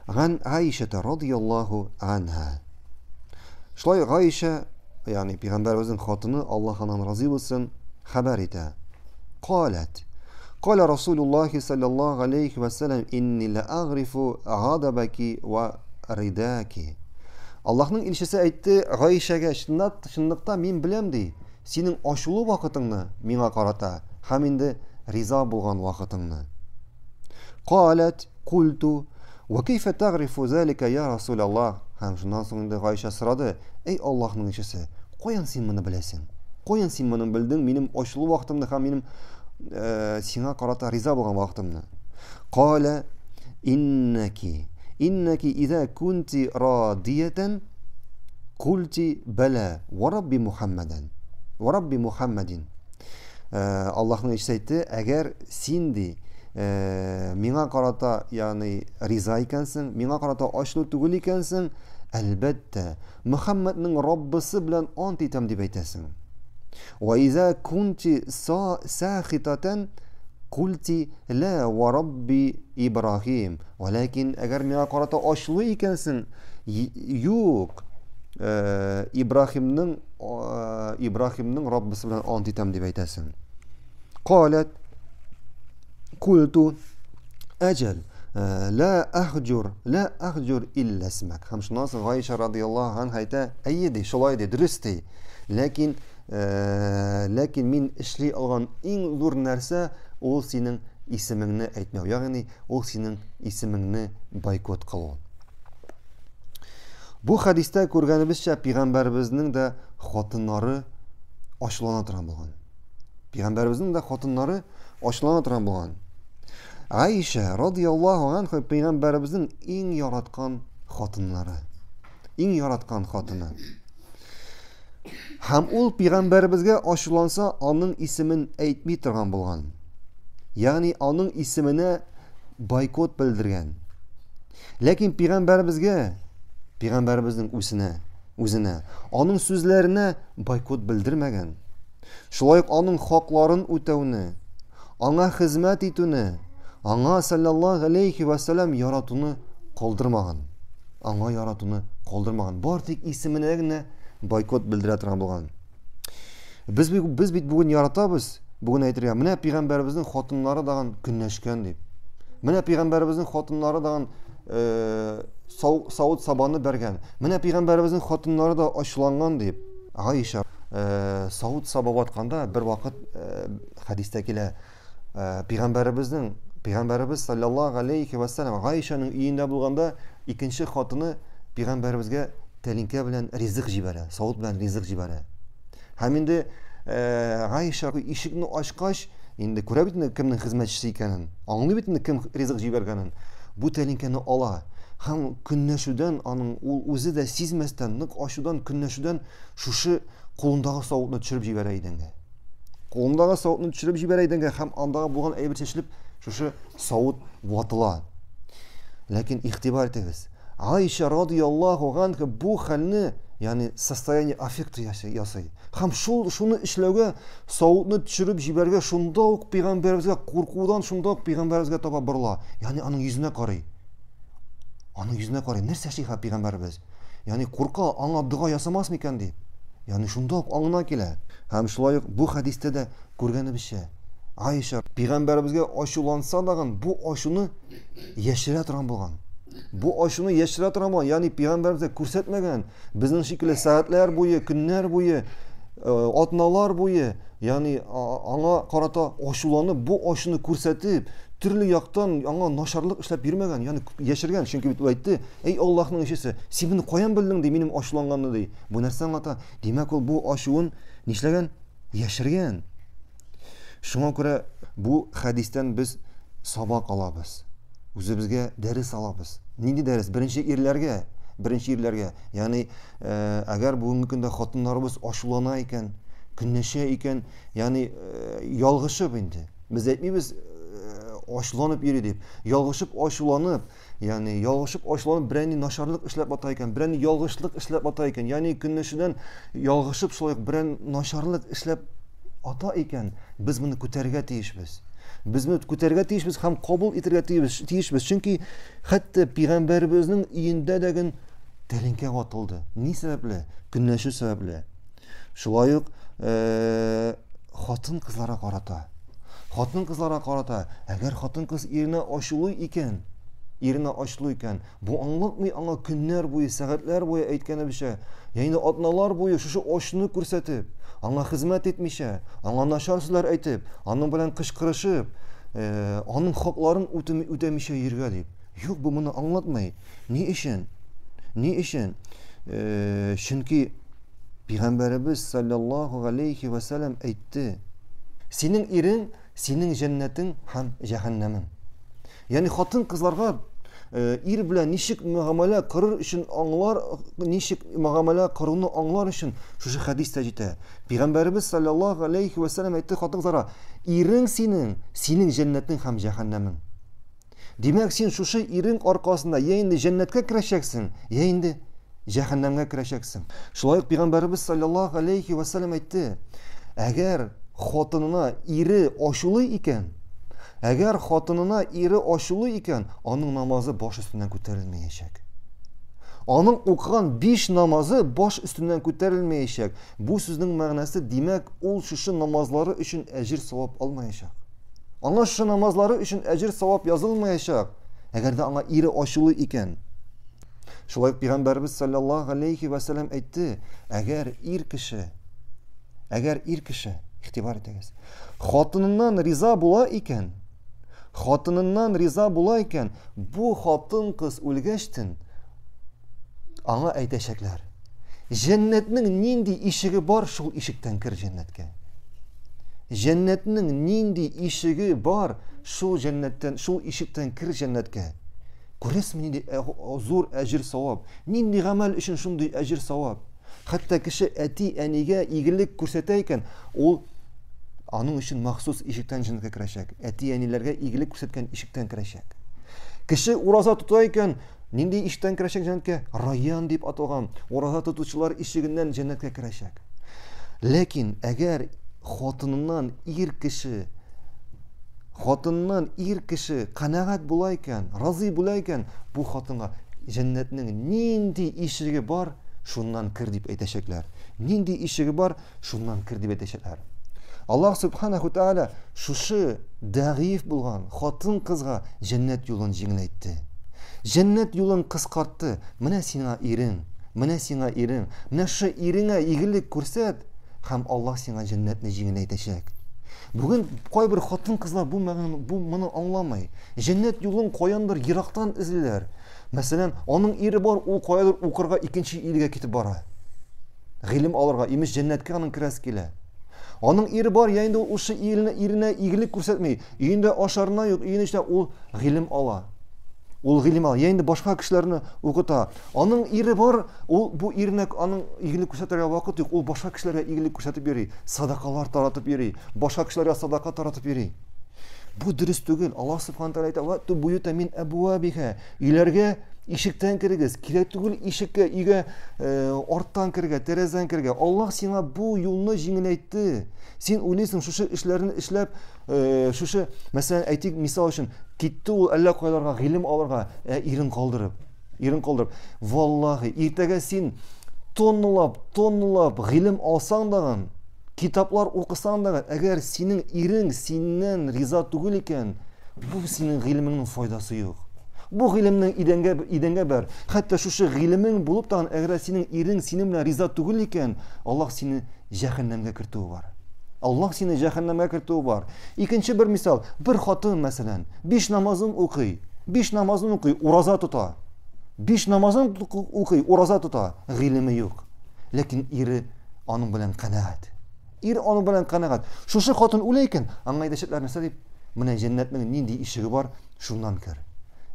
Ган Аиша радияллаһу анха. Шулай Гаиша, ягъни пәйгамбәребезнең хатыны, Аллаһ аннан разый булсын, хәбәр итә. Калат. Кала Расулуллахи саллаллаху алейхи ва саллям инни ла агрифу гадабаки ва ридаки. Аллаһның илчесе әйтте Гаишәгә, чынлап, чынлыкта мин беләм ди, синең ачулы вакытыңны миңа карата һәм инде риза булган вакытыңны. Калат, культу, ва кайфа тагрифу залика я Расулаллах? Һәм шуннан соң инде Гаишә сорады, әй Аллаһның илчесе, каян син моны беләсең? Каян син моны белдең, минем ачулы вакытымны һәм минем э, сиңа карата риза булган вакытымны? Каля иннаки иннаки иза кунти радиятан культи бәлә ва рабби Мухаммадан ва рабби Мухаммадин. Э, Аллаһның илчесе әйтте, әгәр син ди, э, миңа карата, ягъни риза икәнсең, миңа карата ачлы түгел икәнсең, әлбәттә, Мөхәммәднең Раббысы белән ант итәм дип әйтәсең. Ва иза кунти сахитатан культи ла ва рабби Ибраһим. Вәләкин әгәр миңа карата ачлы икәнсең, юк, э, Ибраһимның э, Ибраһимның Раббысы белән ант итәм дип әйтәсең. Калат культу әҗәл э, ла ахҗур ла ахҗур илля исмәк. Һәм шуннан соң Гайша радияллаһу анха әйтә, әйе ди, шулай ди, дөрес ди. Ләкин э, ләкин мин эшли алган иң зур нәрсә ул синең исемеңне әйтмәү, ягъни ул синең исемеңне бойкот кылу. Бу хәдистә күргәнебезчә, пәйгамбәребезнең дә хатыннары ачулана торган булган. Пәйгамбәребезнең дә хатыннары ачулана торган булган. Аиша радияллаһу анха пәйгамбәребезнең иң яраткан хатыннары. Иң яраткан хатыны. Һәм ул пәйгамбәребезгә ачуланса, аның исемен әйтми торган булган. Ягъни аның исеменә бойкот белдергән. Ләкин пәйгамбәребезгә, пәйгамбәребезнең үзенә, үзенә, аның сүзләренә бойкот белдермәгән. Шулай ук аның хакларын үтәүне, аңа хезмәт итүне, аңа саллаллаһу алейхи ва саллям яратуны калдырмаган. Аңа яратуны калдырмаган. Бар тик исеменә генә бойкот белдерә торган булган. Без, без бит бүген яратабыз, бүген әйтергә, менә пәйгамбәребезнең хатыннары даган көнләшкән дип. Менә пәйгамбәребезнең хатыннары даган э, савыт сабаны бәргән. Менә пәйгамбәребезнең хатыннары да ачуланган дип. Аиша э, савыт саба ватканда бер вакыт э, хәдистә килә, э, пәйгамбәребезнең пәйгамбәребез саллаллаһу алейхи ва саллям Аишаның өендә булганда икенче хатыны пәйгамбәребезгә тәлинкә белән ризык җибәрә, савыт белән ризык җибәрә. Һәм инде э, Аиша ишекне ачкач, инде күрә бит инде кемнең хезмәтчесе икәнен, аңлый бит инде кем ризык җибәргәнен. Бу тәлинкәне ала һәм көнләшүдән аның ул үзе дә сизмәстән, нык ачудан, көнләшүдән шушы кулындагы савытны төшереп җибәрә идәнгә. Кулындагы савытны төшереп җибәрә идәнгә һәм андагы булган әйбер чәчелеп, шушы савыт ватыла. Ләкин игътибар итегез, Аиша радияллаһу анха бу хәлне, ягъни состояние аффекта ясый. Һәм шул шуны эшләүгә савытны төшереп җибәргә шунда ук пәйгамбәребезгә куркудан шунда ук пәйгамбәребезгә таба борыла. Ягъни аның йөзенә карый. Аның йөзенә карый. Нәрсә эшли хәзер пәйгамбәребез? Ягъни курка, аңа дога ясамас микән дип. Ягъни шунда ук аңына килә. Һәм шулай ук бу хәдистә дә күргәнебезчә, Аиша пәйгамбәребезгә ачуланса дагын бу ачуны яшерә торган булган. Бу ачуны яшерә торган булган, ягъни пәйгамбәребезгә күрсәтмәгән. Безнең шикелле сәгатьләр буе, көннәр буе, э, атналар буе, ягъни аңа карата ачуланып, бу ачуны күрсәтеп, төрле яктан аңа начарлык эшләп йөрмәгән, ягъни яшергән. Чөнки бит ул әйтте, "Эй Аллаһның илчесе, син моны каян белдең?" ди, минем ачуланганны ди. Бу нәрсә аңлата? Димәк, ул бу ачуын нишләгән? Яшергән. Шуңа күрә бу хәдистән без сабак алабыз. Үзебезгә дәрес алабыз. Нинди дәрес? Беренче ирләргә, беренче ирләргә. Ягъни, э, әгәр бүгенге көндә хатыннарыбыз ачулана икән, көнләшә икән, ягъни э, ялгышып инде. Без әйтмибез э, ачуланып йөри дип. Ялгышып ачуланып, Ягъни ялгышып ачуланып берәр начарлык эшләп ата икән, берәр ялгышлык эшләп ата икән, ягъни көнләшүдән ялгышып шулай ук берәр начарлык эшләп ата икән, без моны күтәрергә тиешбез. Без моны күтәрергә тиешбез һәм кабул итәргә тиешбез. Чөнки хәтта пәйгамбәребезнең өендә дә ген тәлинкә ватылды. Ни сәбәпле? Көнләшү сәбәпле. Шулай ук э, хатын-кызларга карата. Хатын-кызларга карата, әгәр хатын-кыз иренә ачулы икән, иренә ачулы икән, бу аңлатмый аңа көннәр буе, сәгатьләр буе әйткәнебезчә, я инде атналар буе шушы ачуны күрсәтеп, аңа хезмәт итмичә, аңа начар сүзләр әйтеп, аның белән кычкырышып, э, аның хакларын үтәмичә йөргә дип. Юк, бу моны аңлатмый. Ни өчен? Ни өчен? Э, чөнки Пәйгамбәребез саллаллаһу галәйһи вә сәлләм әйтте: Синең ирең, синең җәннәтең һәм җәһәннәмең. Ягъни хатын-кызларга э, ир белән ничек мөгамәлә кырыр өчен аңлар, ничек мөгамәлә кыруны аңлар өчен шушы хәдис тә җитә. Пәйгамбәребез саллаллаһу галәйһи вә сәлләм әйтте хатын-кызларга: Ирең синең, синең җәннәтең һәм җәһәннәмең. Димәк, син шушы ирең аркасында я инде җәннәткә керәчәксең, я инде җәһәннәмгә керәчәксең. Шулай ук пәйгамбәребез саллаллаһу алейхи ва саллям әйтте, әгәр хатынына ире ачулы икән, әгәр хатынына ире ачулы икән, аның намазы баш өстеннән күтәрелмәячәк. Аның укыган биш намазы баш өстеннән күтәрелмәячәк. Бу сүзнең мәгънәсе, димәк, ул шушы намазлары өчен әҗер савап алмаячак. Аңа шушы намазлары өчен әҗер савап язылмаячак, әгәр дә аңа ире ачулы икән. Шулай ук пәйгамбәребез саллаллаһу алейхи ва саллям әйтте, әгәр ир кеше, әгәр ир кеше, игътибар итегез, хатыныннан риза була икән, хатыныннан риза була икән, бу хатын-кыз үлгәчтен аңа әйтәчәкләр. Җәннәтнең нинди ишеге бар, шул ишектән кер җәннәткә. Җәннәтнең нинди ишеге бар, шул җәннәттән, шул ишектән кер җәннәткә. Күрәсезме, нинди э, зур әҗер савап? Нинди гамәл өчен шундый әҗер савап? Хәтта кеше әти-әнигә игелек күрсәтә икән, ул аның өчен махсус ишектән җәннәткә керәчәк. Әти-әниләргә игелек күрсәткән ишектән керәчәк. Кеше ураза тота икән, Нинди ишектән керәчәк җәннәткә? Райян дип аталган ураза тотучылар ишегеннән җәннәткә керәчәк. Ләкин әгәр хатыныннан ир кеше хатыннан ир кеше канәгать була икән, разый була икән, бу хатынга җәннәтнең нинди ишеге бар, шуннан кер дип әйтәчәкләр. Нинди ишеге бар, шуннан кер дип әйтәчәкләр. Аллаһ субханаху тааля шушы дәгыйф булган хатын-кызга җәннәт юлын җиңеләйтте. Җәннәт юлын кыскартты. Менә сиңа ирең, менә сиңа ирең, менә шушы иреңә игелек күрсәт, һәм Аллаһ сиңа җәннәтне җиңеләйтәчәк. Бүген кайбер хатын-кызлар бу мәгънәне, бу моны аңламый. Җәннәт юлын каяндыр ерактан эзлиләр. Мәсәлән, аның ире бар, ул каядыр укырга икенче илгә китеп бара. Гыйлем алырга, имеш, җәннәткә аның керәсе килә. Аның ире бар, я инде ул шушы иренә, иренә игелек күрсәтми. Өендә ашарына юк, өенә эчтә ул гыйлем ала. Ул гыйлем ала. Я инде башка кешеләрне укыта. Аның ире бар, ул бу иренә аның игелек күрсәтергә вакыт юк, ул башка кешеләргә игелек күрсәтеп йөри, садакалар таратып йөри, башка кешеләргә садака таратып йөри. Бу дөрес түгел. Аллаһ субхана тәгалә әйтә: "Ва тубуюта мин абвабиха". Өйләргә ишектән керегез. Кирәк түгел ишеккә, өйгә э, арттан керергә, тәрәзәдән керергә. Аллаһ сиңа бу юлны җиңеләйтте. Син уйлыйсың, шушы эшләрне эшләп, э, шушы, мәсәлән, әйтик, мисал өчен, китте ул әллә кайларга гыйлем алырга, ә ирен калдырып. Ирен калдырып. Валлаһи, иртәгә син тонналап, тонналап гыйлем алсаң дагын, Китаплар укысаң да, әгәр синең ирең синнән риза түгел икән, бу синең гыйлемеңнең файдасы юк. Бу гыйлемнең идәнгә идәнгә бәр. Хәтта шушы гыйлемең булып тагын, әгәр синең ирең синең белән риза түгел икән, Аллаһ сине җәһәннәмгә кертүе бар. Аллаһ сине җәһәннәмгә кертүе бар. Икенче бер мисал, бер хатын, мәсәлән, биш намазын укый, биш намазын укый, ураза тота. Биш намазын укый, ураза тота, гыйлеме юк. Ләкин ире аның белән канәгать. Ир аның белән канәгать. Шушы хатын үлә икән, аңа әйтәчәкләр нәрсә дип? Менә җәннәтнең нинди ишеге бар, шуннан кер.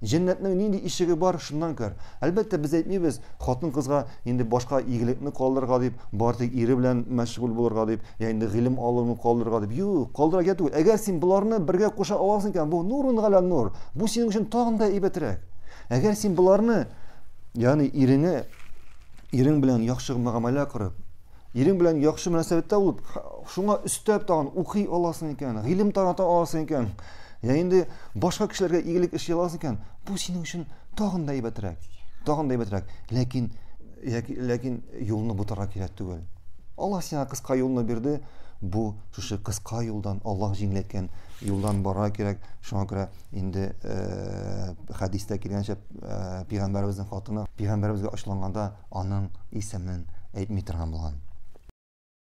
Җәннәтнең нинди ишеге бар, шуннан кер. Әлбәттә, без әйтмибез, хатын-кызга инде башка игелекне калдырырга дип, бары тик ире белән мәшгуль булырга дип, я инде гыйлем алуны калдырырга дип. Юк, калдырырга түгел. Әгәр син боларны бергә куша аласың икән, бу нурун галя нур. Бу синең өчен тагын да әйбәтрәк. Әгәр син боларны, ягъни иреңә ирең белән яхшы мөгамәлә корып, Ирең белән яхшы мөнәсәбәттә булып, шуңа өстәп тагын укый аласың икән, гыйлем тарата аласың икән, я инде башка кешеләргә игелек эшли аласың икән, бу синең өчен тагын да әйбәтрәк. Тагын да әйбәтрәк. Ләкин ләкин юлны бутарга кирәк түгел. Аллаһ сиңа кыска юлны бирде, бу шушы кыска юлдан, Аллаһ җиңеләйткән юлдан барырга кирәк. Шуңа күрә инде э, хәдистә килгәнчә, э, пәйгамбәребезнең хатыны пәйгамбәребезгә ачуланганда аның исемен әйтми торган булган.